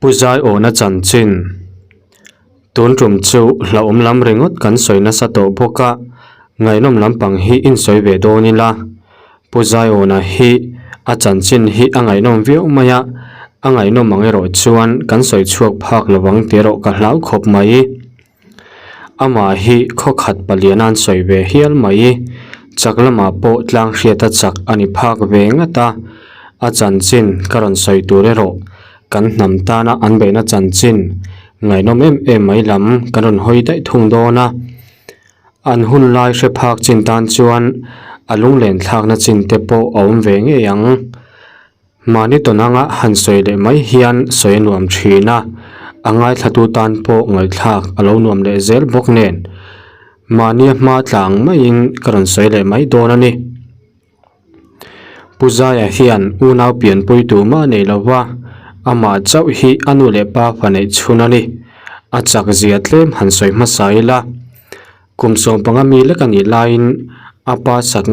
Pu Zaiawna chanchin Tun tum chu hlauhawm lam ringawt kan sawi nasa tawh bawk a, ngaihnawm lampang hi in sawi ve dawn ila. Pu Zaiawna hi a chanchin hi a ngaihnawm viau mai a, a ngaihnawm ang erawh chuan kan sawi chhuak phak lo ang tih erawh ka hlau khawp mai. Amah hi khawkhat palian an sawi ve hial mai. Chak lamah pawh tlang hriata chak a ni phak ve ngat a, a chanchin ka rawn sawi tur erawh kan hnam tana an beihna chanchin ngaihnawm em em mai lam kan rawn hawi daih thung dawn a. An hun lai hre phak chin tan chuan a lunglen thlakna chin te pawh a awm ve ngei ang. Mahni tawn anga han sawi leh mai hian sawi a nuam thin a, a ngaithlatu tan pawh ngaihthlak a lo nuam leh zel bawk nen. Mahnia hma tlang maiin ka rawn sawi leh mai dawn a ni. Pu Zaia hian unau pianpui tumah a nei lo va, amah chauh hi a nu leh pa fa neih chhun a ni. A chak zia tlem han sawi hmasa ila. Kum 15 mi lek a nih laiin a pa sak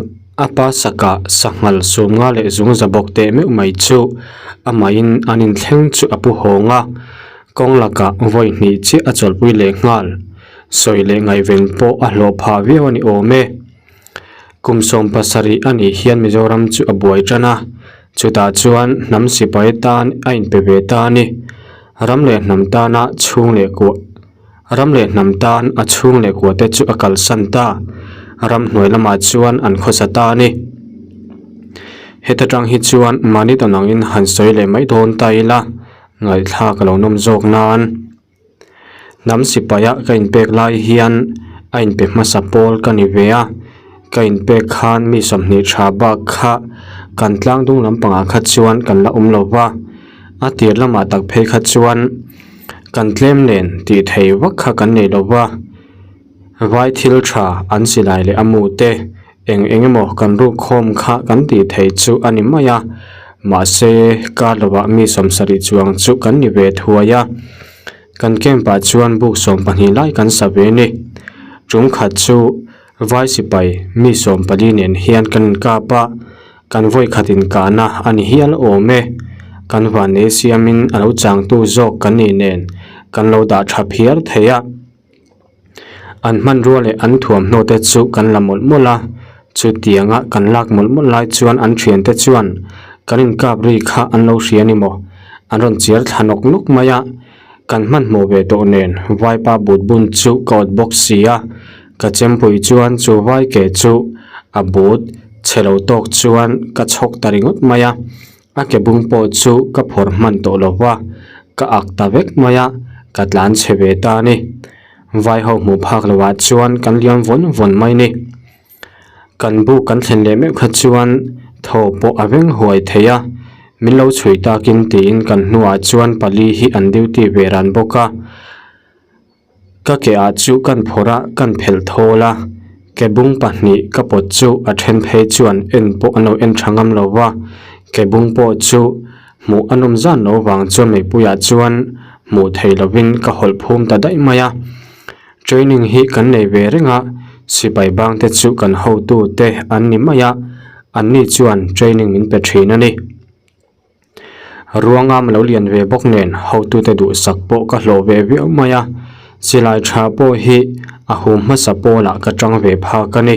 a pa sakah sanghal sumnga leh zungza bawk teh meuh mai chu amahin an inthleng chu a pu hawng a, kawng lakah vawi hnih chiah a chawlhpui leh nghal. Sawi leh ngaihven pawh a hlawh phah viau a ni awm e. Kum 17 a nih hian Mizoram chu a buai tan a, chutah chuan hnam sipai tan a inpe ve ta a ni. Ram leh hnam tana chhung leh kuah. Ram leh hnam tan a chhung leh kua te chu a kalsan ta. Ram hnuai lamah chuan an khawsa ta a ni. Heta tang hi chuan mahni tawn angin han sawi leh mai dawn ta ila, ngaihthlak a lo nawm zawk nan. Hnam sipaia ka inpek lai hian a inpe hmasa pawl ka ni ve a, ka inpek khan mi 20 tha bak kha kan tlang dung lampangah kha chuan kan la awm lo va, a tir lamah tak phei kha chuan. Kan tlem nen tih thei vak kha kan nei lo va, vai thil tha an silai leh a mu te eng eng emaw kan ruk khawm kha kan tih thei chu a ni mai a, mahse kar lovah mi 70 chuang chu kan ni ve thuai a, kan camp ah chuan buk 12 lai kan sa ve ni. Tum khat chu vai sipai mi 14 nen hian kan inkap a. Kan vawi khat inkahna a ni hial awm e. Kan vannei siamin a lo changtu zawk kan nih nen kan lo dah tha phiar thei a. An hmanrua leh an thuamhnaw te chu kan la mawlh mawlh a, chutianga kan lak mawlh mawlh lai chuan an thiante chuan kan inkap ri kha an lo hria ni maw? An rawn chiar thla nawk nawk mai a. Kan hmanhmawh ve tawh nen vaipa but bun chu ka awt bawk si a, ka chempui chuan chu vai ke chu a but chhe lo tawk chuan ka chhawk ta ringawt mai a, a ke bung pawh chu ka phawrh hman tawh lo va, ka ak ta vek mai a, ka tlan chhe ve ta a ni. Vai ho hmuh phak lo ah chuan kan liam vawn vawn mai ni. Kan buk kan thlen leh meuh kha chuan thaw pawh a veng huai thei a, min lo chhui takin tiin kan hnuah chuan pali hi an duty ve ran bawk a. Ka ke ah chu kan phawrh a, kan phelh thawl a, ke bung pahnih ka pawt chu a then phei chuan en pawh an lo en tha ngam lo va, ke bung pawh chu hmuh a nawm zan lo vang chuan meipuiah chuan hmuh thei lovin ka hawlh phum ta daih mai a. Training hi kan nei ve reng a, sipai bang te chu kan hotu te an ni mai a, anni chuan training min pe thin a ni. Ruangam lo lian ve bawk nen hotu te duhsak pawh ka hlawh ve viau mai a, silai tha pawh hi a hum hmasa pawlah ka tang ve phak a ni.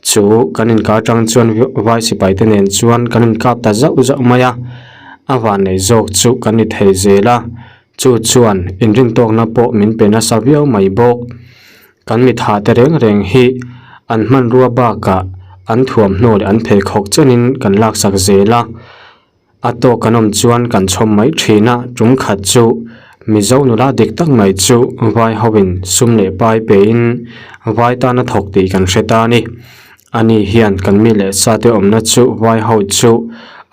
Chu kan inkar tang chuan vai sipai te nen chuan kan inkap ta zauh zauh mai a, a vannei zawk chu kan ni thei zel a. Chu chuan inrintawkna pawh min pe nasa viau mai bawk. Kan mitha te reng reng hi an hmanrua bakah an thuamhnaw leh an pheikhawk chenin kan laksak zel a. A tawk kan awm chuan kan chhawm mai thin a, tum khat chu Mizo nula dik tak mai chu vai hoin sum leh pai pein vai tana thawk tih kan hre ta a ni. Ani hian kan mi leh sa te awmna chu vai ho chu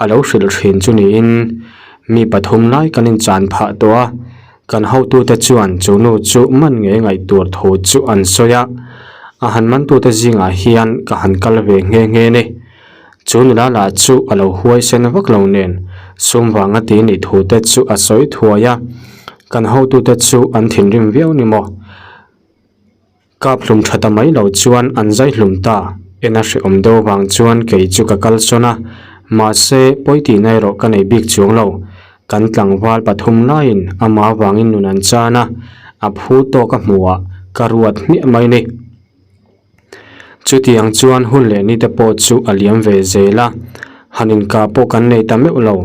a lo hrilh thin chu niin mi pathum lai kan inchan phah tawh a, kan hotute chuan chu nu chu man ngei ngaih tur thu chu an sawi a, a han mantute zingah hian ka han kal ve nghe nghe ni. Chu nula lah chu a lo huai sen vak lo nen sum vanga ti nih thu te chu a sawi thuai a, kan hotute chu an thinrim viau ni maw? Kap hlum tha ta mai lo chuan an zai hlum ta, en a hrehawm deuh vang chuan kei chu ka kal sawn a, mahse pawi tihna erawh ka nei bik chuang lo. Kan tlangval pathum laiin amah avangin nun an chan a, a phu tawk a hmuhah ka ruat hmiah mai ni. Chutiang chuan hun leh nite pawh chu a liam ve zel a, han inkah pawh kan nei ta meuh lo.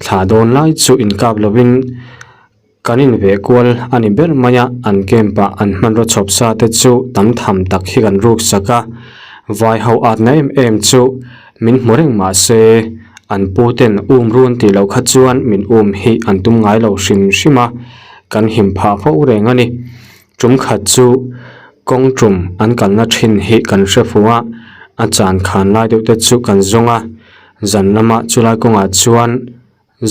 Thla dawn lai chu inkap lovin kan inveh kual a ni ber mai a, an camp ah an hmanraw chhawp sa te chu tam tham tak hi kan ruk sak a, vai ho atna em em chu min hmu reng mah se an pu ten um run tih loh kha chuan min um hi an tum ngai lo hrim hrim a, kan him phah fo reng a ni. Tum khat chu kawng tum an kalna thin hi kan hre fuh a, a chan khan lai deuh te chu kan zawng a, zan lama chulai kawngah chuan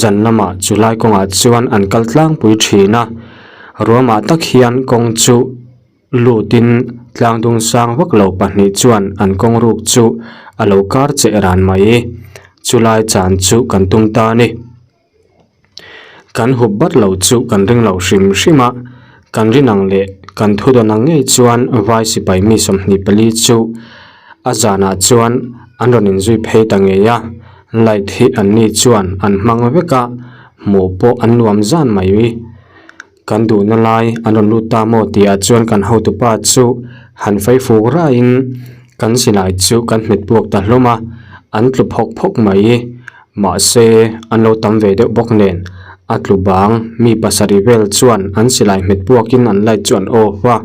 zan lamah chulai kawngah chuan an kal tlangpui thin a, ruamah tak hian kawng chu lutin tlang dung sang vak lo pahnih chuan an kawng ruk chu a lo kar cheh ran mai, chulai chan chu kan tum ta a ni. Kan hup bat lo chu kan ring lo hrim hrim a, kan rin ang leh kan thu dawn ang ngei chuan vai sipai mi 24 chu a zanah chuan an rawn inzui phei ta ngei a, light hi an ni chuan an hmang vek a, hmuh pawh an nuam zan mai. Kan duhna lai an rawn lut ta maw tihah chuan kan hotupa chu han fei fuk raiin kan silai chu kan hmet puak ta hlawm a, an tlu phawk phawk mai. Mahse, an lo tam ve deuh bawk nen a tlu bang mi pasarih vel chuan an silai hmet puakin an light chu an off a,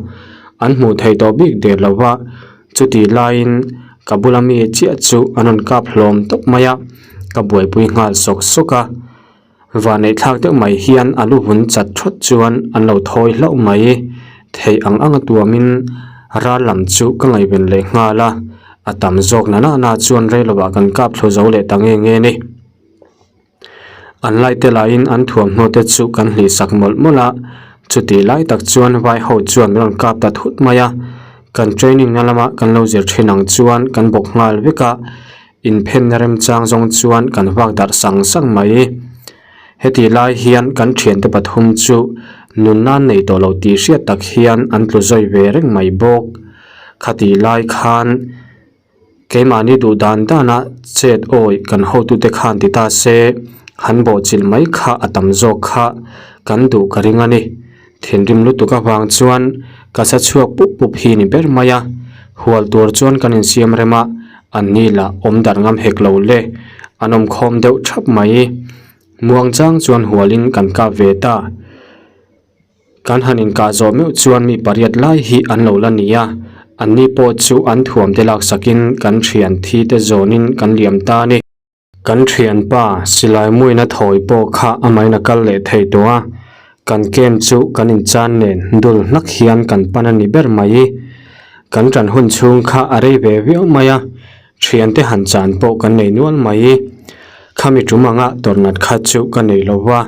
an hmuh theih tawh bik der lo va, chutih laiin ka bula mi chiah chu an rawn kap hlawm tawp mai a, ka buaipui nghal sawk sawk a. Vanneih thlak deuh mai hian a lu vun chat thawt chuan an lo thawi hlauh mai. Theih ang ang a tuamin ral lam chu ka ngaihven leh nghal a, a tam zawk na nana chuan reilovah kan kap thlu zo leh ta nge nge ni. An light te lahin an thuamhnaw te chu kan hlih sak mawlh mawlh a, chutih lai tak chuan vai ho chuan min rawn kap ta thut mai a, kan training na lama kan lo zir thin ang chuan kan bawk nghal vek a. Inphenna remchang zawng chuan kan vak darh sang sang mai. Hetih lai hian kan thiante pathum chu nunna nei tawh lo tih hriat tak hian an tlu zawi ve reng mai bawk. Khatih lai khan keimahni duh dan dana chet awi kan hotute khan ti ta se, han bawhchilh mai kha a tam zawk kha kan duh ka ring a ni. Thinrim lutuk avang chuan ka sa chhuak pup pup hi ni ber mai a, hual tur chuan kan insiam rem a, an ni lah awm darh ngam hek lo le, an awm khawm deuh thap mai. Muang chang chuan hualin kan kap ve ta. Kan han inkah zawh meuh chuan mi pariat lai hi an lo la ni a, an ni pawh chu an thuam te laksakin kan thian thi te zawnin kan liam ta a ni. Kan thianpa silai muina thawi pawh kha amahin a kal leh thei tawh a, kan camp chu kan inchan nen dul hlak hian kan pan a ni ber mai. Kan ṭan hun chhung kha a rei ve viau mai a, thiante han chan pawh kan nei nual mai. Khami ṭum anga tawrhnat kha chu ka nei lo va,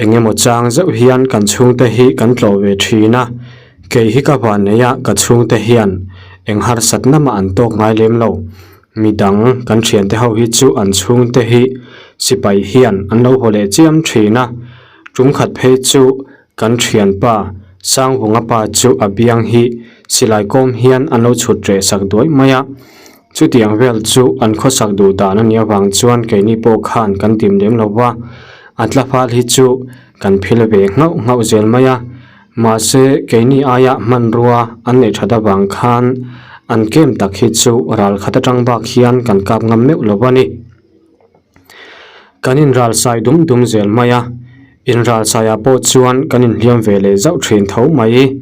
eng emaw chang zeuh hian kan chhungte hi kan tlawh ve ṭhin a, kei hi ka vannei a ka chhungte hian eng harsatna mah an tawk ngai lem lo. Mi dang kan thiante ho hi chu an chhungte hi sipai hian an lo haw leh chiam thin a, tum khat phei chu kan thianpa Sangvunga pa chu a biang hi silai kawm hian an lo chhut reh sak duai mai a, chutiang vel chu an khawsak duh dan a nih avang chuan keini pawh khan kan tim lem lo va, a tla fal hi chu kan phil ve nghauh nghauh zel mai a. Mahse, keini aia hmanrua an neih that avang khan an kem tak hi chu ral khat atang bak hian kan kap ngam meuh lo a ni. Kan inral sai dum dum zel mai a, inral saiah pawh chuan kan inhliam ve leh zauh thin tho mai.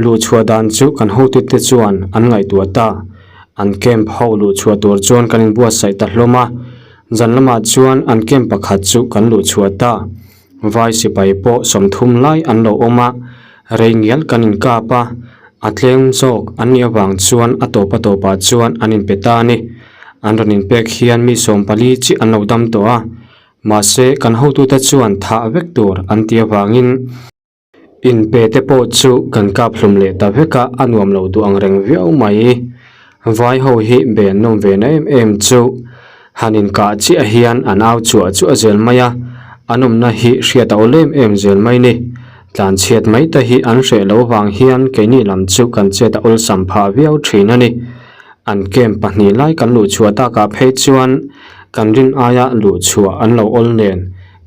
Luhchhuah dan chu kan hotute chuan an ngaihtuah ta. An camp ho luhchhuah tur chuan kan inbuatsaih ta hlawm a, zan lamah chuan an camp pakhat chu kan luhchhuah ta. Vai sipai pawh 30 lai an lo awm a, rei ngial kan inkap a, a tleng zawk an nih avang chuan a tawp a tawpah chuan an inpe ta a ni. An rawn inpek hian mi 14 chiah an lo dam tawh a, mahse kan hotute chuan thah vek tur an ti avangin, Inpe te pawh chu kan kap hlum leh ta vek a, a nuam lo duh ang reng viau mai. Vai ho hi be an nawm ve na em em chu. Han inkah chiah hian an au chuah chuah zel mai a, an awmna hi hriat a awl em em zel mai ni. Tlanchhiat mai te hi an hreh lo vang hian keini lam chu kan chet a awlsam phah viau thin a ni. An camp pahnih lai kan luhchhuah takah phei chuan kan rin aia luhchhuah an lo awl nen.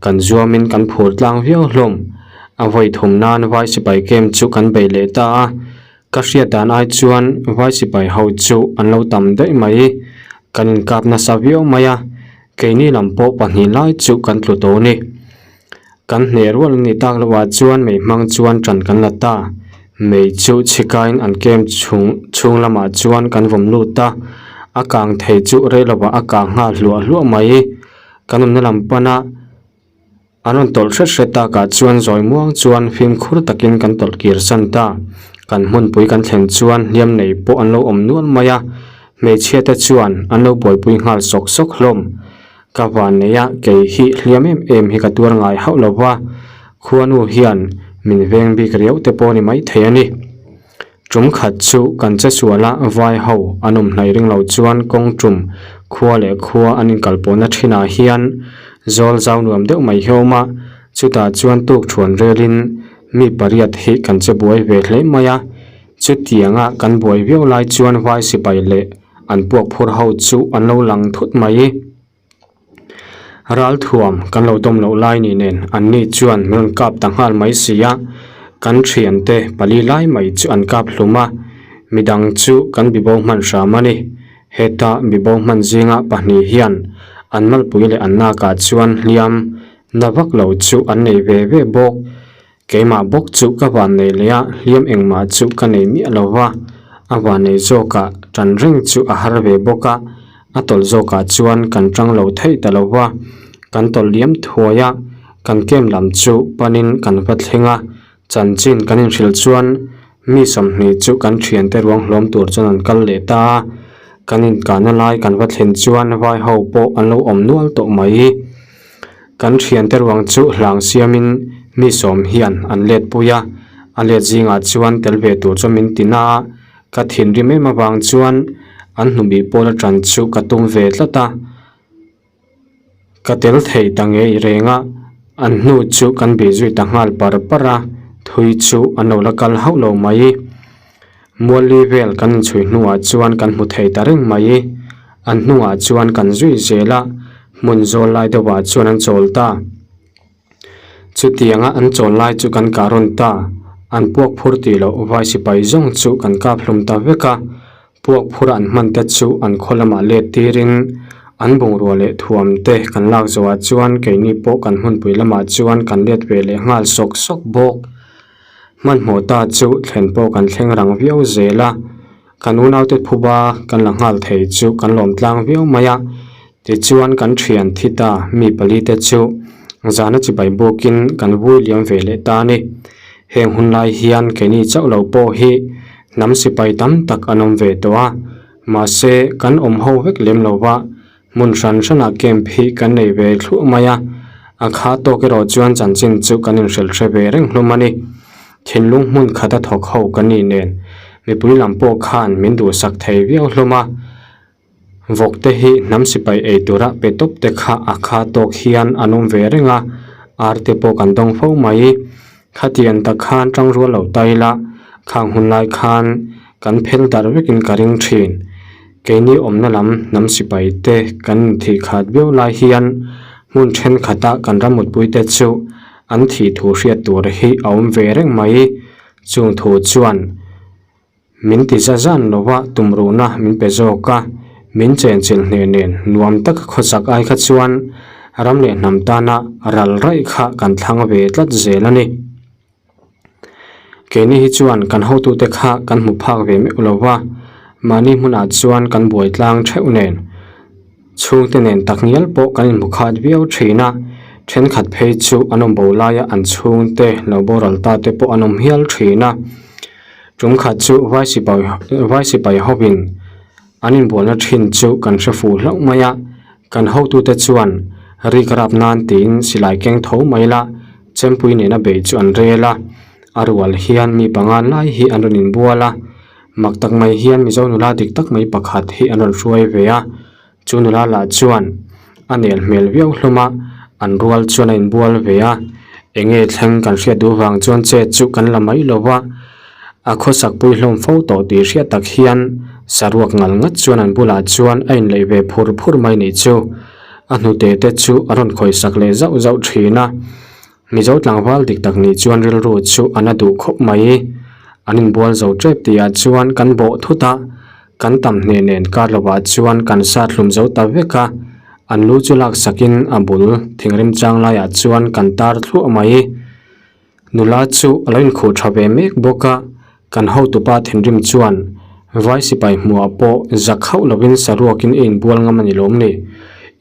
Kan zuamin kan phur tlang viau hlawm. A vawi thum nan vai sipai camp chu kan bei leh ta a. Ka hriat dan ai chuan vai sipai ho chu an lo tam daih mai. Kan inkap nasa viau mai a, keini lam pawh pahnih lai chu kan tlu tawh a ni. Kan hneh rual an nih tak lohah chuan mei hmang chuan ṭan kan la ta. Mei chu chhikain an camp chhung chhung lamah chuan kan vawm lut a, a kang thei chu rei lovah a kang nghal hluah hluah mai. Kan awmna lam pana an rawn tawlh hret hret takah chuan zawi muang chuan fimkhur takin kan tawlh kir san ta. Kan hmunpui kan thlen chuan hliam nei pawh an lo awm nual mai a, hmeichhia te chuan an lo buaipui nghal sawk sawk hlawm. Ka van nei a, kei hi hliam em em hi ka tuar ngai hauh lo va, khuanu hian min veng bik riau te pawh a ni maithei a ni. Tum khat chu kan che sual a, vai ho an awm hnaih ring lo chuan kawng tum khua leh khua an inkalpawhna thinah hian zawl zau nuam deuh mai hi a awm a, chutah chuan tuk thuan relin mi pariat hi kan che buai ve hle mai a, chutianga kan buai viau lai chuan vai sipai leh an puak phur ho chu an lo lang thut mai. Ralthuam kan lo dawm loh lai ni nen an ni chuan min rawn kap ta nghal mai si a, kan thiante pali lai mai chu an kap hlum a, midang chu kan bibo hman hram a ni. Heta bibo hman zinga pahnih hian an malpui leh an nakah chuan hliam na vak lo chu an nei ve ve bawk. Keimah bawk chu ka van nei leh a, hliam engmah chu ka nei miah lo va, a van nei zawkah tan reng chu a har ve bawk a, a tawlh zawkah chuan kan tang lo theih ta lo va, kan tawlh liam thuai a, kan camp lam chu panin kan va thleng a, chanchin kan inhrilh chuan mi 20 chu kan thiante ruang hlawm tur chuan an kal leh ta a, kan inkahna lai kan va thlen chuan vai ho pawh an lo awm nual tawh mai. Kan thiante ruang chu hlang siamin mi sawm hian an let pui a, a let zingah chuan tel ve tur chu min ti na a, ka thinrim em avang chuan an hnubih pawl atan chu ka tum ve tlat a, ka tel thei ta ngei reng a, an hnu chu kan bih zui ta nghal par par a, thui chu an lo la kal hauh lo mai. Mualli vel kan inchhui hnuah chuan kan hmu thei ta reng mai. An hnungah chuan kan zui zel a, hmun zawl lai deuhah chuan an chawl ta. Chutianga an chawl lai chu kan kah rawn ta, an puak phur tih loh vai sipai zawng chu kan kap hlum ta vek a, puak phur an hman te chu an khaw lamah let tirin an bungrua leh thuam te kan lak zawhah chuan keini pawh kan hmunpui lamah chuan kan let ve leh nghal sawk sawk bawk. Hmanhmawh ta chu thlen pawh kan thleng rang viau zel a, kan unaute phuba kan la nghal thei chu kan lawm tlang viau mai a, tichuan kan thian thi ta mi pali te chu zana chibai bukin kan vui liam ve leh ta a ni. Heng hun lai hian keini chauh lo pawh hi hnam sipai tam tak an awm ve tawh a, mahse kan awm ho vek lem lo va, Hmun hran hranah camp hi kan nei ve thluah mai a, a kha tawk erawh chuan chanchin chu kan inhrilh hre ve reng hlawm a ni. Thinlung hmun khata thawk ho kan nih nen mipui lam pawh khan min duhsak thei viau hlawm a, vawk te hi hnam sipai ei tura pe tawp te kha a kha tawk hian an awm ve reng a, ar te pawh kan dawng fo mai. Khatiang tak khan tangrual lo ta ila, khang hun lai khan kan phel darh vekin ka ring thin. Keini awmna lam hnam sipai te kan inthih khat viau lai hian hmun thenkhat a kan ram mutpui te chu an thih thu hriat tur hi a awm ve reng mai. Chung thu chuan min ti za zan lo va tumruhna min pe zawk a, min chenchilh hneh nen nuam taka khawsak ai kha chuan ram leh hnam tana ral raih kha kan thlang ve tlat zel a ni. Keini hi chuan kan hotute kha kan hmu phak ve meuh lo va, mahni hmunah chuan kan buai tlang theuh nen chhungte nen takngial pawh kan inhmu khat viau thin a, thenkhat phei chu an awm bo laia an chhungte lo boral ta te pawh an awm hial thin a. Tumkhat chu vai sipai vai sipai hovin an inbualna thin chu kan hre fuh hlauh mai a, kan hotute chuan rik rap nan tiin silai keng tho mai la chempui nena bei chu an rel a, a rual hian mi panga lai hi an rawn inbual a, mak tak mai hian Mizo nula dik tak mai pakhat hi an rawn hruai ve a, chu nula lah chuan a nel hmel viau hlawm a, an rual chuan a inbual ve a, eng nge thleng kan hriat duh vang chuan chet chu kan la mai lo va, a khawsak pui hlawm fo tawh tih hriat tak hian saruak ngal ngat chuan an bulah chuan a inleih ve phur phur mai nih chu. A hnute te chu a rawn khawih sak leh zauh zauh thin a. Mizo tlangval dik tak nih chuan rilru chu a na duh khawp mai. An inbual zo tep tihah chuan kan bawh thut a, kan tam hneh nen kar lovah chuan kan sat hlum zo ta vek a, an lu chu lak sakin a bul thingrem chang laiah chuan kan tar thluah mai. Nula chu a lo inkhuh tha ve mek bawk a, kan hotupa thinrim chuan vai sipai hmuhah pawh zak hauh lovin saruakin i inbual ngam a ni lawm ni?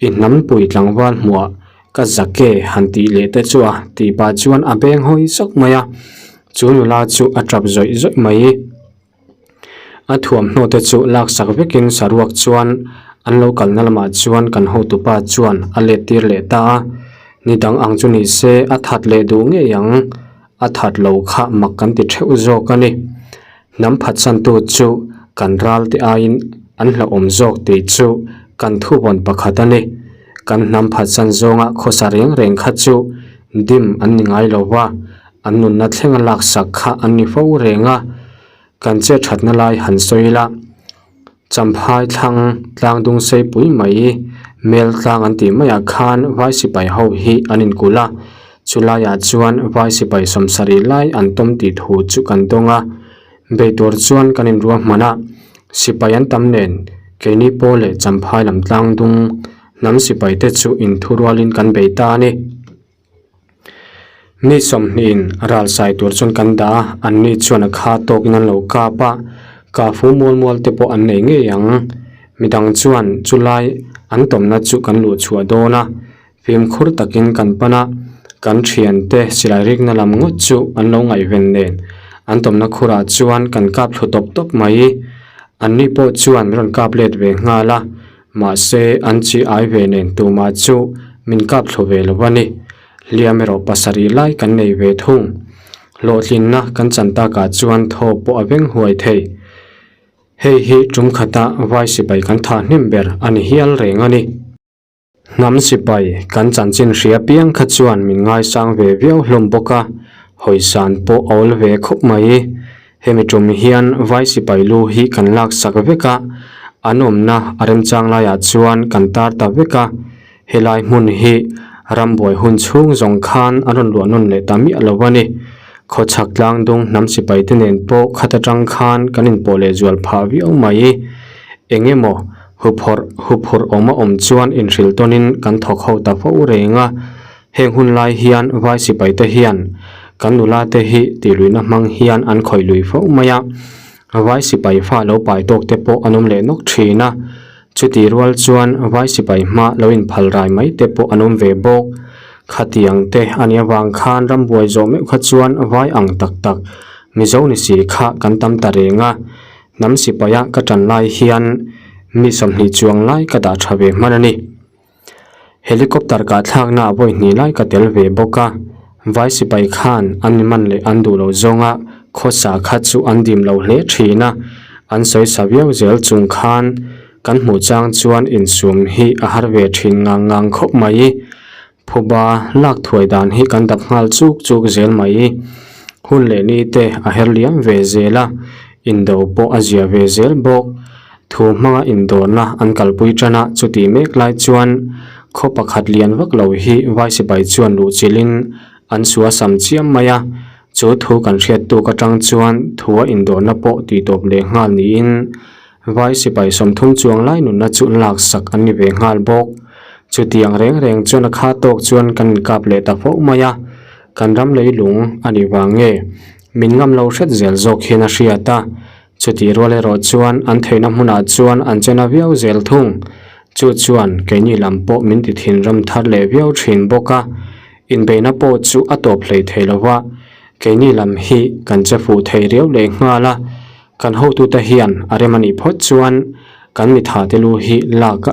I hnampui tlangval hmuhah ka zak e han tih leh te chu a tih pah chuan a beng hawi zawk mai a, chu nula chu a tap zawih zawih mai. A thuamhnaw te chu laksak vekin saruak chuan an lo kalna lamah chuan kan hotupa chuan a let tir leh ta a, ni dang ang chu ni se a that leh duh ngei ang, a that lo kha mak kan ti theuh zawk a ni. Hnam phatsantu chu kan ral te aiin an hlauhawm zawk tih chu kan thuvawn pakhat a ni. Kan hnam phatsan zawnga khawsa reng reng kha chu dim an ni ngai lo va, An nunna thlenga laksak kha an ni fo reng a, kan che thatna lai han sawi ila, Champhai thlang tlang dung seipui mai mel tlang an tih maiah khan vai sipai ho hi an inkulh a, chulaiah chuan vai sipai sawmsarih lai an tawm tih thu chu kan dawng a, bei tur chuan kan inruahman a, sipai an tam nen keini pawl leh Champhai lam tlang dung hnam sipai te chu inthurualin kan bei ta a ni. Mi sawmhnihin ral sai tur chuan kan dah a, anni chuan a kha tawkin an lo kap a, kahfu mual mual te pawh an nei ngei ang. Midang chuan chulai an tawmna chu kan luh chhuah dawn a, fimkhur takin kan pan a, kan thiante silai rikna lam ngawt chu an lo ngaihven nen an tawmna khurah chuan kan kap thlu tawp tawp mai. Anni pawh chuan min rawn kap let ve nghal a. Mahse, an chi ai ve nen tumah chu min kap thlu ve lo a ni. Hliam erawh pasarih lai kan nei ve thung. Hlawhtlinna kan chan takah chuan thaw pawh a veng huai thei. Hei hi tum khata vai sipai kan thah hnem ber a ni hial reng a ni. Hnam sipai kan chanchin hria piang kha chuan min ngaisang ve viau hlawm bawk a, hawisan pawh a awl ve khawp mai. Hemi tum hian vai sipai lu hi kan lak sak vek a, an awmna a remchang laiah chuan kan tar ta vek a, helai hmun hi rambuai hun chhung zawng khan an rawn luah nawn leh ta miah lo a ni. Khawchhak tlangdung hnam sipai te nen pawh khat atang khan kan inpawh leh zual phah viau mai. Eng emaw huphawrh huphurh awm a awm chuan inhrilh tawnin kan thawk ho ta fo reng a. Heng hun lai hian vai sipai te hian kan nula te hi tihluihna hmang hian an khawih lui fo mai a, vai sipai fa lo pai tawk te pawh an awm leh nawk thin a, chutih rual chuan vai sipai hma lo inphal rai mai te pawh an awm ve bawk. Khatiang te a nih avang khan rambuai zawh meuh kha chuan vai ang tak tak Mizo ni si kha kan tam ta reng a, hnam sipaia ka tan lai hian mi 20 chuang lai ka dah tha ve hman a ni. Helicopter kah thlakna ah vawi hnih lai ka tel ve bawk a, vai sipai khan an mi man leh an duh lo zawnga khawsa kha chu an dim lo hle thin a, an sawi sa viau zel chung khan kan hmuh chang chuan insum hi a har ve thin ngang ngang khawp mai. Phuba lak thuai dan hi kan dap nghal chuk chuk zel mai. Hun leh ni te a her liam ve zel a, indo pawh a zia ve zel bawk. Thu hmanga indawrna an kalpui tan a, chutih mek lai chuan khaw pakhat lian vak lo hi vai sipai chuan luh chilhin an sual sam chiam mai a, chu thu kan hriat tuk atang chuan thua indawrna pawh tihtawp leh nghal niin vai sipai 30 chuang lai nunna chu laksak an ni ve nghal bawk. Chutiang reng reng chuan a kha tawk chuan kan inkap leh ta fo mai a, kan ram leilung a nih vang nge min ngam lo hret zel zawk hian a hriat a. Chutih rual erawh chuan an theihna hmunah chuan an chena viau zel thung. Chu chuan keini lam pawh min ti thinram thar leh viau thin bawk a, inbeihna pawh chu a tawp hlei thei lo va, keini lam hi kan che fuh thei riau leh nghal a, kan hotute hian a rem a nih phawt chuan kan mithate lu hi lak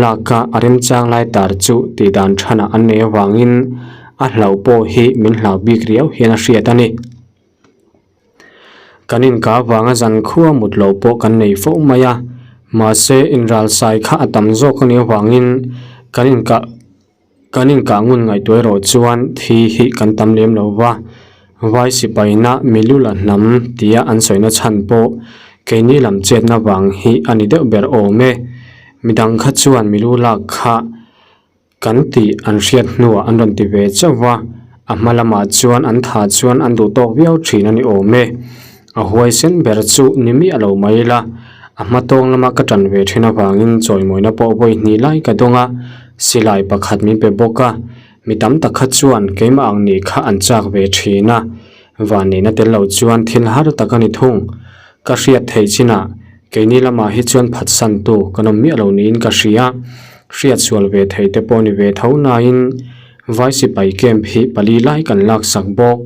laka a remchang lai tar chu tih dan thanah an nei avangin a hlauh pawh hi min hlau bik riau hian a hriat a ni. Kan inka avanga zan khua mut loh pawh kan nei fo mai a, mahse inral sai kha a tam zawk a nih avangin kan inkah kan inkah ngun ngaihtuah erawh chuan thi hi kan tam lem lo va, vai sipaina milula hnam tia an sawina chhan pawh keini lam chetna vang hi a ni deuh ber awm e. Midang kha chuan milu lak kha. Kan tih an hriat hnuah an rawn ti ve chauh va, a hma lamah chuan an tha chuan an duh tawk viau thin a ni awm e. A huaisen ber chu ni miah lo mai ila, a hma tawng lama ka tan ve thin avangin chawimawina pawh vawi hnih lai ka dawng a, silai pakhat min pe bawk a, mi tam tak kha chuan keimah ang nih kha an chak ve thin a, vanneihna tel lo chuan thil har tak a ni thung. Ka hriat theih chinah keini lamah hi chuan phatsantu kan awm miah lo niin ka hria. Hriat sual ve thei te pawh ni ve tho nain Vai sipai camp hi pali lai kan laksak bawk.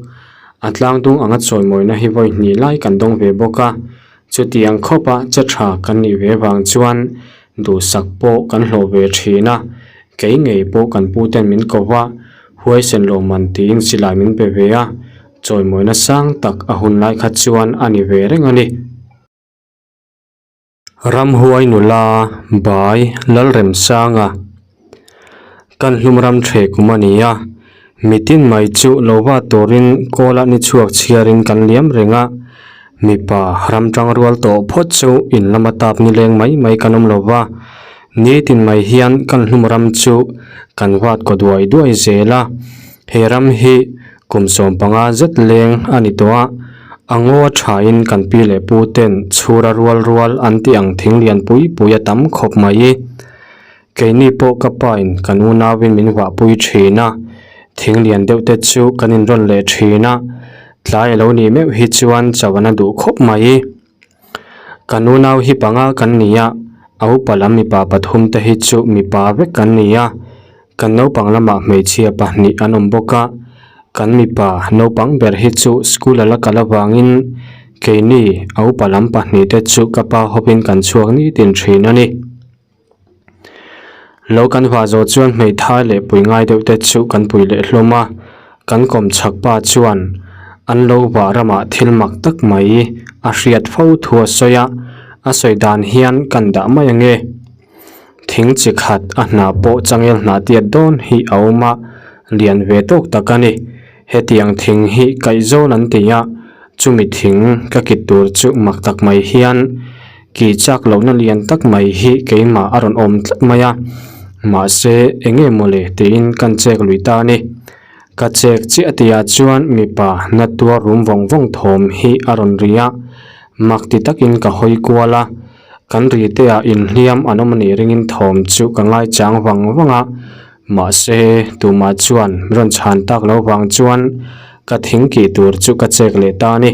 A tlangdung anga chawimawina hi vawi hnih lai kan dawng ve bawk a. Chutiang khawpa che tha kan nih ve vang chuan duhsak pawh kan hlawh ve thin a. Kei ngei pawh kan puten min ko va, huaisen lawmman tiin silai min pe ve a. Chawimawina sang tak a hun lai kha chuan a ni ve reng a ni. Ramhuai nula Bai Lalremsanga kan hlum ram the kum a ni a, mitin mai chu lo va turin kawla ni chhuak chhiarin kan liam reng a, mipa ram tang rual tawh phawt chu in lama tap nileng mai mai kan awm lo va, nitin mai hian kan hlum ram chu kan vat kaw duai duai zel a, he ram hi Kum 15 zet leng a ni tawh a, a ngaw a thain kan pi leh pu ten chhura rual rual an tih ang thing lian pui pui a tam khawp mai. Keini pawh ka pain kan unauin min vahpui thin a, thing lian deuh te chu kan inrawn leh thin a, tlai a lo nih meuh hi chuan chauh an a duh khawp mai. Kan unau hi panga kan ni a, a upa lam mipa pathum te hi chu mipa vek kan ni a, kan naupang lamah hmeichhia pahnih an awm bawk a, kan mipa naupang ber hi chu school a la kal avangin keini a upa lam pahnih te chu ka pa hawpin kan chhuak nitin thin a ni. Lo kan vah zawh chuan hmeithai leh pui ngai deuh te chu kan pui leh hlawm a, kan kawm chhak pa chuan an lo vah ramah thil mak tak mai a hriat fo thu a sawi a, a sawi dan hian kan dah mai ange. Thing chi khat a hnah pawh changel hnah tiat dawn hi a awm a, lian ve tawk tak a ni. Hetiang thing hi kaihzawl an ti a, chumi thing ka kit tur chu mak tak mai hian Kih chak lohna lian tak mai hi keimah a rawn awm tlat mai a, mahse eng nge mawle tiin kan chek lui ta a ni. Ka chek chiah tihah chuan mipa na tuar rum vawng vawng thawm hi a rawn ri a, mak ti takin ka hawi kual a, kan ri te ah inhliam an awm a nih ringin thawm chu ka ngaichang vang vang a, mahse tumah chuan min rawn chhan tak lo vang chuan ka thing kih tur chu ka chek leh ta a ni.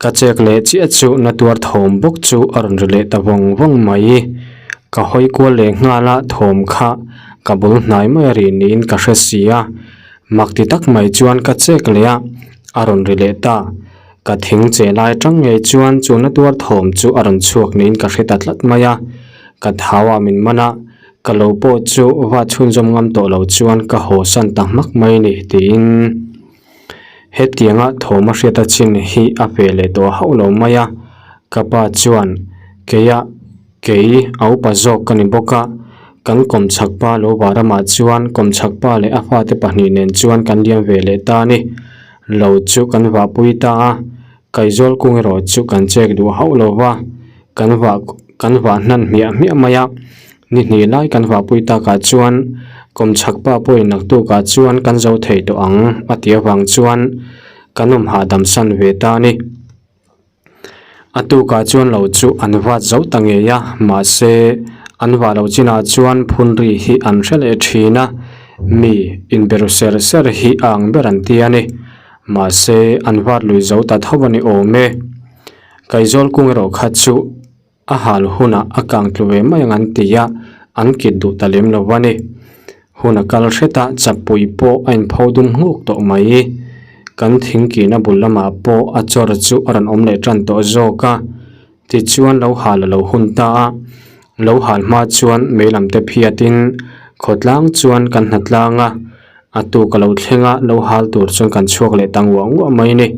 Ka chek leh chiah chu na tuar thawm bawk chu a rawn ri leh ta vawng vawng mai. Ka hawi kual leh nghal a thawm kha ka bul hnai mai a ri niin ka hre si a. Mak ti tak mai chuan ka chek leh a, a rawn ri leh ta. Ka thing che lai atang ngei chuan chu na tuar thawm chu a rawn chhuak niin ka hre ta tlat mai a. Ka thau ah min man a, ka lo pawh chu va chhunzawm ngam tawh lo chuan ka haw san ta hmak mai ni tiin. Hetianga thawm a hriat a chin hi a ve leh tawh hauh lo mai a, ka pa chuan keia kei a upa zawk ka ni bawk a, kan kawmchhak pa lo vah ramah chuan kawmchhak pa leh a fate pahnih nen chuan kan liam ve leh ta a ni. Lo chu kan vahpui ta a, Kaizawl kung erawh chu kan chek duh hauh lo va, kan vah kan vah hnan hmiah hmiah mai a, ni hnih lai kan vahpui takah chuan kawmchhak pa pawhin naktukah chuan kan zo thei tawh ang a ti avang chuan kan awm hahdam san ve ta a ni. A tukah chuan lo chu an vat zo ta ngei a, mahse an vah loh chinah chuan phun ri hi an hre leh thin a, mi inberu ser ser hi a ang ber an ti a ni. Mahse, an vat lui zo ta tho a ni awm e. Kaizawl kung erawh kha chu a hal hunah a kang tlu ve mai ang an ti a, an kit duh ta lem lo a ni. Hun a kal hret a, chapui pawh a inpho dum nghuk tawh mai. Kan thingkihna bul lamah pawh a chawr chu a rawn awm leh tan tawh zawk a. Tichuan lo hal a lo hun ta a, lo hal hma chuan mei lam te phiatin khawtlang chuan kan hna tlang a, a tuk a lo thleng a, lo hal tur chuan kan chhuak leh ta nguah nguah mai a ni.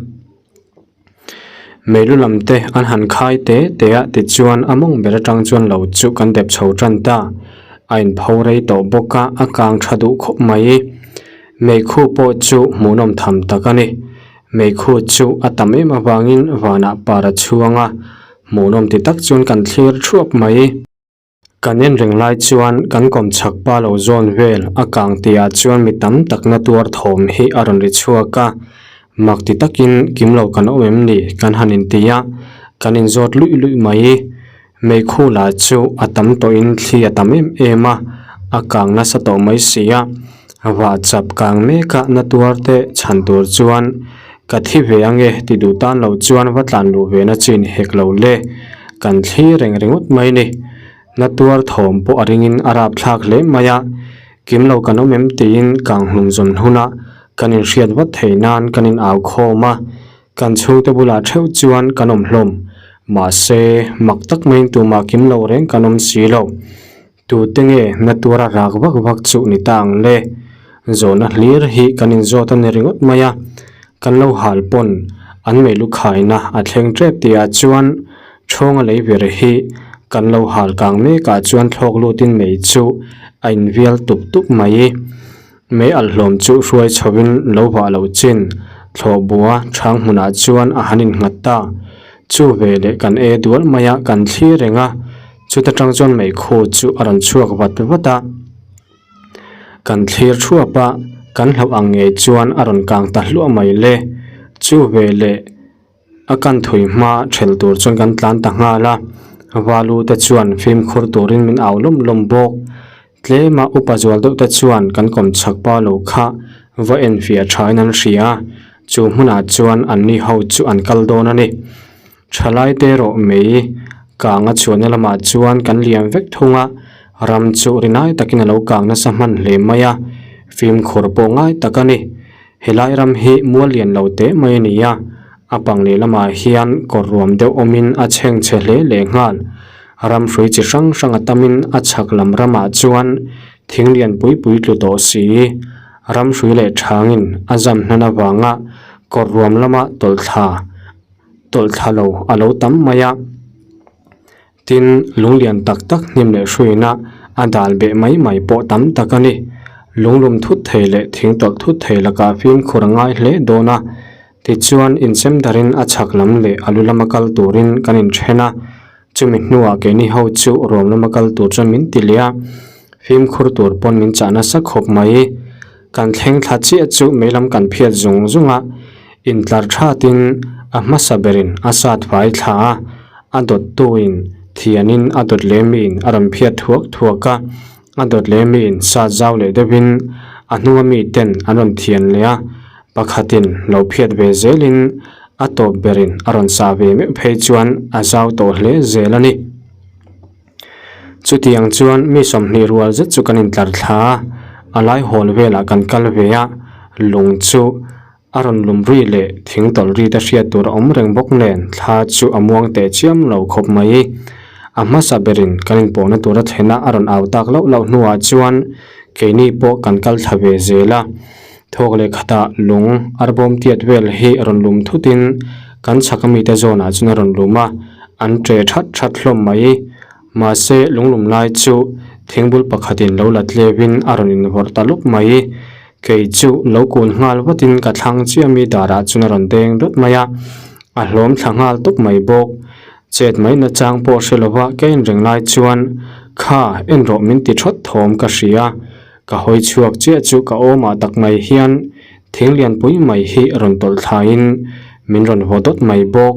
Meilu lam te an han khai te te a, tichuan a mawng ber atang chuan lo chu kan dep chho tan ta, a inpho rei tawh bawk a, a kang tha duh khawp mai. Meikhu pawh chu hmuhnawm tham tak a ni. Meikhu chu a tam em avangin vanah par a chhuang a, hmuhnawm ti tak chuan kan thlir thuap mai. Kan en reng lai chuan kan kawmchhak pa lo zawn vel a kang tihah chuan mi tam tak na tuar thawm hi a rawn ri chhuak a. Mak ti takin kim lo kan awm em ni kan han inti a, kan inzawt luih luih mai. Meikhu lah chu a tam tawhin thli a tam em em a, a kang nasa tawh mai si a. Vah chap kang mek a na tuar te chhan tur chuan ka thi ve ange ti duh tan lo chuan va tlan luh ve na chin hek lo le. Kan thli reng ringawt mai ni. Na tuar thawm pawh a ringin a rap thlak hle mai a, kim lo kan awm em tiin kang hlum zawn huna kan inhriat vat theih nan kan in au khawm a. Kan chhungte bulah theuh chuan kan awm hlawm. Mahse, mak tak maiin tumah kim lo reng kan awm si lo. Tute nge na tuara rak vak vak chuh ni ta ang le? Zawhna hlir hi kan inzawt a ni ringawt mai a. Kan lo hal pawn an mei lu khaina a thleng tep tihah chuan Thawnga lei ber hi kan lo hal kang mekah chuan thlawk lutin mei chu a invial tup tup mai. Mei alh hlawm chu hruai chhovin lo vah loh chin thlawh bua chhang hmunah chuan a han innghat ta. Chu veleh kan e dual mai a, kan thlir reng a, chuta tang chuan meikhu chu a rawn chhuak vat vat a. Kan thlir thuap a, kan hlauh ang ngei chuan a rawn kang ta hluah mai le. Chu veleh. A kan thui hma ṭhel tur chuan kan tlan ta nghal a, Valu te chuan fimkhur turin min au lawm lawm bawk. Tlema upa zual deuh te chuan kan kawm chhak pa lo kha va enfiah thain an hria a, chu hmunah chuan anni ho chu an kal dawn a ni. Thalai te erawh mei kang a chhuahna lamah chuan kan liam vek thung a, ram chu rinai takin a lo kang nasa hman hle mai a, fimkhur pawh ngai tak a ni. Helai ram hi mual lian lo teh mai a ni a, a pang leh lamah hian kawr ruam deuh awmin a chheng chhe hle leh nghal. Ram hrui chi hrang hrang a tamin a chhak lam ramah chuan thing lian pui pui tlu tawh si. Ram hrui leh thangin a zam hnan avanga kawr ruam lama tawlh thla tawlh thla lo a lo tam mai a. Tin, lunglian tak tak hnim leh hruina a dal beh mai mai pawh tam tak a ni. Lunglum thut thei leh thing tawlh thut thei lakah fimkhur a ngai hle dawn a. Tichuan, insem darin a chhak lam leh a lu lama kal turin kan inthen a. Chumi hnuah keini ho chu ruam lama kal tur chuan min ti leh a. Fimkhur tur pawn min chah nasa khawp mai. Kan thleng thla chiah chu mei lam kan phiat zung zung a, intlar thatin a hmasa berin a sat fai thla a, a dawttuin thianin a dawt leh miin a rawn phiat thuak thuak a, a dawt leh miin sat zau leh deuhin a hnunga miten an rawn thian leh a, pakhatin lo phiat ve zelin a tawp berin a rawn sah ve meuh phei chuan a zau tawh hle zel a ni. Chutiang chuan mi 20 rual zet chu kan intlar thla a, a lai hawl velah kan kal ve a, lung chu a rawn lum ri leh thing tawlh ri te hriat tur a awm reng bawk nen thla chu a muang teh chiam lo khawp mai. A hmasa berin kan inpawhna tura thlena a rawn au tak loh loh hnuah chuan keini pawh kan kal thla ve zel a, thawk leh khatah lung arbawm tiat vel hi rawn lum thutin kan chhak amite zawnah chuan a rawn lum a, An ṭe ṭhat ṭhat hlawm mai. Mahse, lunglum lai chu thingbul pakhatin lo la tlevin a rawn invawrh ta luk mai. Kei chu lo kun nghal vatin ka thlang chiah mi darah chuan a rawn deng dawt mai a, a hlawm thla nghal tawp mai bawk. Chet mai nachang pawh hre lova ka en reng lai chuan, Kha, en rawh min ti ṭhawt thawm ka hria. Ka hawi chhuak chiah chu ka awmah tak mai hian thing lianpui mai hi rawn tawlh thlain min rawn haw dawt mai bawk.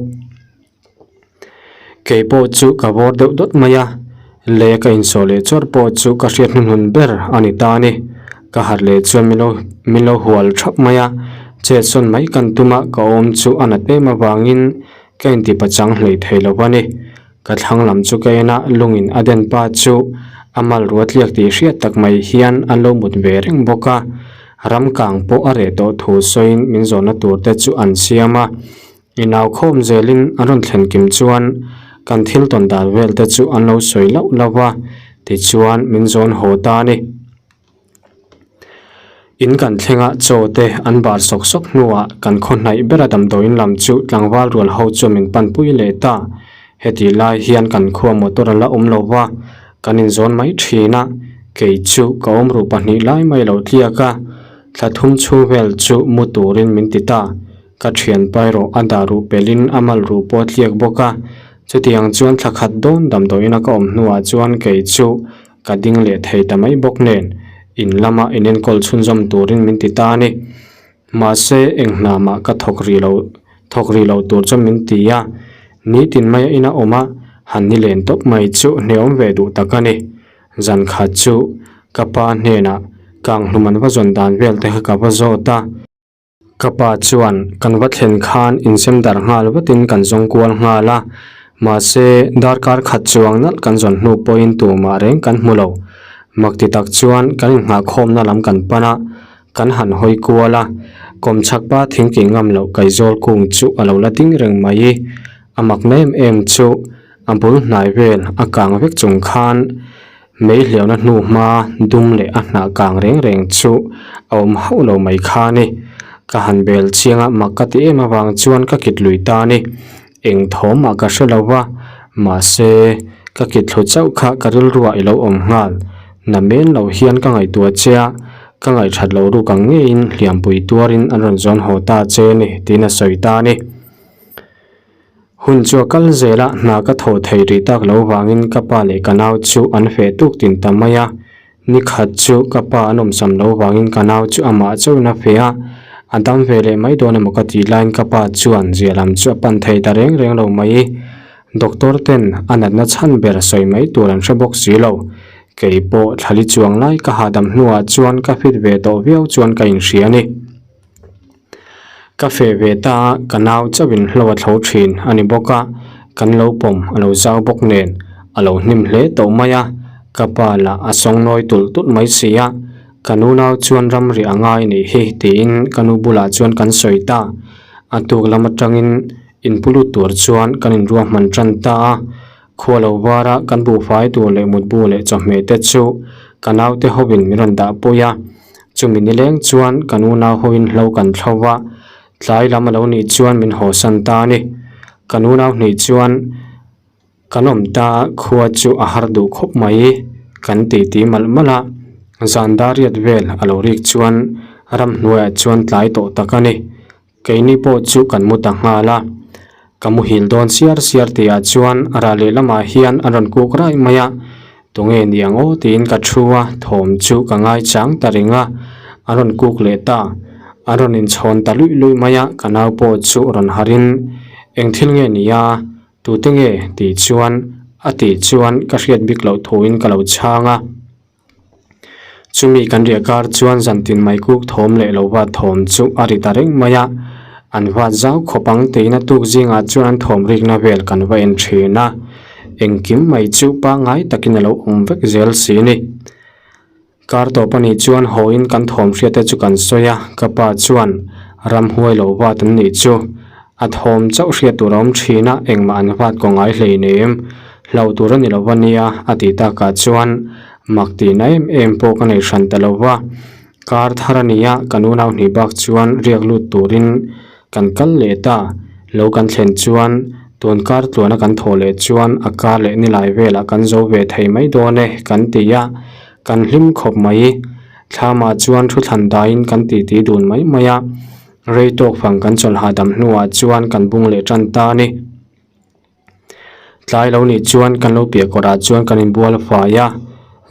Kei pawh chu ka vawr deuh dawt mai a, lei ka insawh leh chawrh pawh chu ka hriat hnuhnun ber a ni ta a ni. Ka harh leh chuan min lo min lo hual thap mai a, chetsawn mai kan tum a, ka awm chu a nat em avangin ka inti pachang hleih thei lo a ni. Ka thlang lam chu ka en a, lungin a den pa chu a mal ruat tliak tih hriat tak mai hian an lo mut ve reng bawk a, ram kang pawh a reh tawh thu sawiin min zawhna tur te chu an siam a. Inau khawm zelin an rawn thlen kim chuan kan thil tawn dan vel te chu an lo sawi lauh lauh a, tichuan min zawn haw ta a ni. In kan thlenga chaw te an bar sawk sawk hnuah kan khaw hnaih bera damdawiin lam chu tlangval rual ho chuan min panpui leh ta. Hetih lai hian kan khua motor a la awm lo va, kan inzawn mai thin a, kei chu ka awm ruh pahnih lai mai lo tliak a, thla thum chhung vel chu mu turin min ti ta. Ka thianpa erawh a dah ruh pelhin a mal ruh pawh a tliak bawk a. Chutiang chuan thla khat dawn damdawiina ka awm hnuah chuan kei chu ka ding leh thei ta mai bawk nen in lama inenkawl chhunzawm turin min ti ta a ni. Mahse eng hna mah ka thawk rih lo thawk rih lo tur chuan min ti a, nitin maia ina awm a han ni len tawp mai chu hneawm ve duh tak a ni. Zan khat chu ka pa hnenah kang hlum an va zawn dan vel te kha ka va zawt a. Ka pa chuan kan va thlen khan insem darh nghal vatin kan zawng kual nghal a, mahse darkar khat chuang nalh kan zawn hnu pawhin tumah reng kan hmu lo. Mak ti tak chuan kan inngahkhawmna lam kan pan a, kan han hawi kual a, kawmchhak pa thingkih ngam loh kaizawl kung chu a lo la ding reng mai. A mak na em em chu a bul hnai vel a kang vek chung khan Mei hliahna hnu hma dum leh a hnah kang reng reng chu a awm hauh lo mai kha a ni. Ka han bel chiang a, mak ka ti em avang chuan ka kit lui ta a ni. Eng thawm ah ka hre lo va, mahse ka kit thlu chauh kha ka rilruah i lo awm nghal. Na men lo hian ka ngaihtuah che a, ka ngaihthat loh ruk ang ngeiin hliampui tuarin an rawn zawn haw ta che a ni tiin a sawi ta a ni. Hun chu a kal zel a, hna ka thaw thei rih tak lo vangin ka pa leh ka nau chu an feh tuk tin ta mai a. Ni khat chu ka pa an awmsam lo vangin ka nau chu amah chauhin a feh a, a dam ve leh mai dawn emaw ka tih laiin ka pa chuan zia lam chu a pan thei ta reng reng lo mai. Doctor ten a natna chhan ber sawi mai tur an hre bawk si lo. Kei pawh thlali chuang lai ka hahdam hnuah chuan ka fit ve tawh viau chuan ka inhria a ni. Ka feh ve ta a, ka nau chauhin hlo a thlo thin a ni bawk a, kan lo pawm a lo zau bawk nen a lo hnim hle tawh mai a, ka pa lah a sawng nawi tulh tulh mai si a, ka nu nau chuan ramri a ngai nih hi tiin ka nu bulah chuan kan sawi ta, a tuk lam atangin inpu lut tur chuan kan inruahman tan ta a, Khua lo vara kan buhfai tur leh mutbu leh chawhmeh te chu ka naute hovin min rawn dah pui a, chumi nileng chuan kan unau hovin hlo kan thlo va, tlai lam a lo nih chuan min hawsan ta a ni. Kan unau hnih chuan kan awm ta a, khua chu a har duh khawp mai kan titi malh malh a, zan dariat vel a lo rik chuan ramhnuaiah chuan tlai tawh tak a ni. Keini pawh chu kan mu ta nghal a, ka muhil dawn siar siar tihah chuan rah lehlamah hian an rawn kuk raih mai a, tunge ni ang aw tiin ka thu a, thawm chu ka ngaichang ta reng a, an rawn kuk leh ta, an rawn inchhawn ta luih luih mai a, ka nau pawh chu rawn harh in eng thil nge ni a, tute nge tih chuan a tih chuan ka hriat bik loh thuin ka lo chhang a. Chumi kan riah kar chuan zantin mai kuk thawm leh lo vat thawm chu a ri ta reng mai a, an vat zau khawp ang tiin a tuk zingah chuan an thawm rikna vel kan va en thin a, engkim mai chu pangngai takin a lo awm vek zel si ni. Kar tawp a nih chuan hawiin kan thawm hriat te chu kan sawi a, ka pa chuan ramhuai lo vat an nih chu a thawm chauh hriat tur a awm thin a, engmah an vat kaw ngai hleinem. Hlauh tur a ni lo va nia a tih takah chuan mak tihna em em pawh ka nei hran ta lo va. Kar thar a nia kan unau hnih bak chuan riak lut turin kan kal leh ta. Lo kan thlen chuan tun kar tluana kan thawh leh chuan a kar leh nilai velah kan zo ve thei mai dawn e kan ti a, kan hlim khawp mai. Thlamah chuan thu thlan daiin kan titi dun mai mai a, rei tawk fang kan chawlh hahdam hnuah chuan kan bung leh tan ta a ni. Tlai lo nih chuan kan lo piah kawrah chuan kan inbual fai a,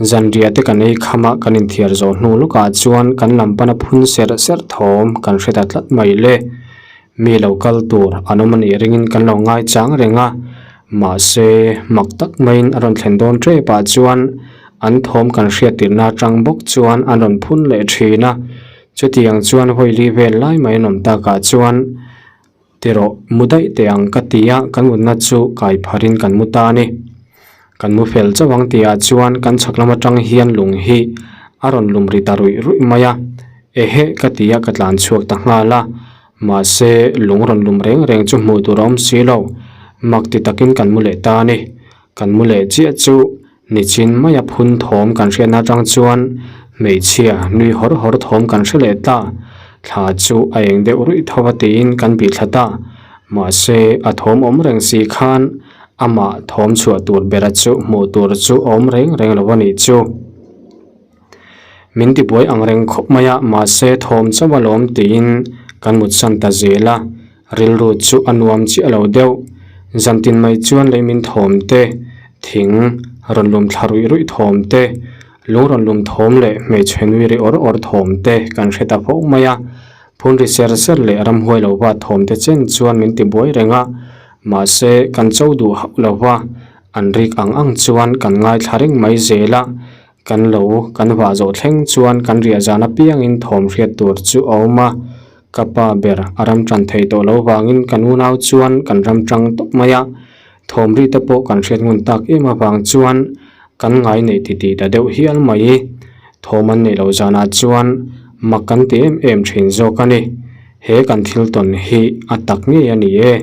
zanriah te kan ei kham a, kan inthiar zawh hnu lawkah chuan kan lam pana phun serh serh thawm kan hre ta tlat mai le. Mi lo kal tur an awm a nih ringin kan lo ngaichang reng a, mahse mak tak maiin a rawn thlen dawn tepah chuan an thawm kan hriat tirhna atang bawk chuan an rawn phun leh thin a, chutiang chuan vawi li vel lai mai an awm takah chuan Ti rawh, mu daih teh ang ka ti a, kan mutna chu kai pharin kan mu ta a ni. Kan mu fel chauh ang tihah chuan kan chhak lam atang hian lung hi a rawn lum ri ta ruih ruih mai a, ehe ka ti a ka tlan chhuak ta nghal a, mahse lung rawn lum reng reng chu hmuh tur a awm si lo, mak ti takin kan mu leh ta a ni. Kan mu leh chiah chu Nichin maia phun thawm kan hriatna atang chuan hmeichhia nui hawr hawr thawm kan hre leh ta. Thla chu a eng deuh ruih tho a tiin kan bih thla ta. Mahse, a thawm awm reng si khan amah thawm chhuah tur bera chu hmuh tur chu a awm reng reng lo a nih chu. Min tibuai ang reng khawp mai a, mahse thawm chauh alawm tiin kan mutsan ta zel a. Rilru chu a nuam chiah lo deuh. Zantin mai chuan lei min thawm te, thing rawn lum thla ruih ruih thawm te, lung rawn lum thawm leh hmeichhe nui ri awr awr thawm te kan hre ta fo mai a. Phun ri ser ser leh ramhuai lo va thawm te chen chuan min ti buai reng a, mahse kan cho duh hauh lo va, an rik ang ang chuan kan ngaithla reng mai zel a. Kan lo kan vah zawh thleng chuan kan riah zan apiangin thawm hriat tur chu a awm a, ka pa ber a ram tan thei tawh lo vangin kan unau chuan kan ram tang tawp mai a, thawm ri te pawh kan hriat ngun tak em avang chuan kan ngai neih titih ta deuh hial mai. Thawm an neih loh zanah chuan mak kan ti em em thin zawk a ni. He kan thil tawn hi a tak ngei a ni e.